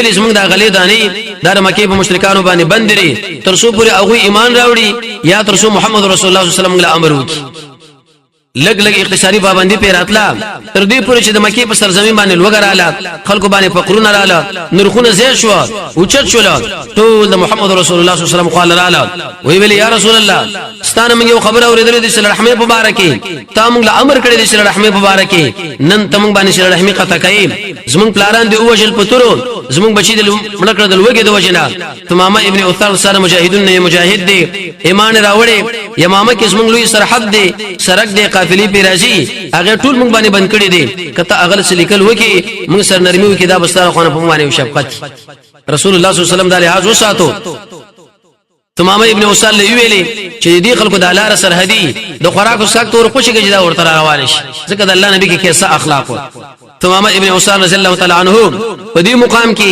ویل زمونږ د غلې دانې د مکې په مشرکانو باندې بند لري، تر څو پورې هغه ایمان راوړي یا تر څو محمد رسول الله صلی الله علیه وسلم له امر وکړي. لګ لګ اقتصادي پابندي پې راتله، تر دې پورې چې د مکې په سرزمین باندې لوږه رااله، خلکو باندې فقرونه رااله، نرخونه زیات شو، اوچت شول. ټول د محمد رسول الله صلی الله علیه وسلم خواله رااله، وی ویل یا رسول الله، ستانه موږ یو خبره اورېدلې د صله رحمې په باره کې، تا موږ له امر کړی د صله رحمې په باره کې، نن ته موږ باندې صله رحمې قطع کوي. زموږ پلاران دې ووژل په تورو، زموږ بچي دې مړه کړل د لوږې د وجې نه. ثمامه ابن اثر سره مجاهدون نه مجاهد دی، ایمان راوړي. یمامه کې زموږ لوی سرحد دی، سرک دی، قافلې پی راځي، هغه ټول موږ باندې بند کړی دي. کته اغل سلیکل وکي، موږ سر نرمي وکي، دا بستر خو نه په باندې شفقت. رسول الله صلی الله علیه وسلم د لحاظ وساتو. ثمامه ابن اسال له ویلي چې دې خلکو د لار سرحدي د خوراک او ساک تور خوشي کې دا ورته روان شي، ځکه د الله نبی کې کیسه اخلاق و. ثمامه ابن اسال رضی الله تعالی عنہ په دې مقام کې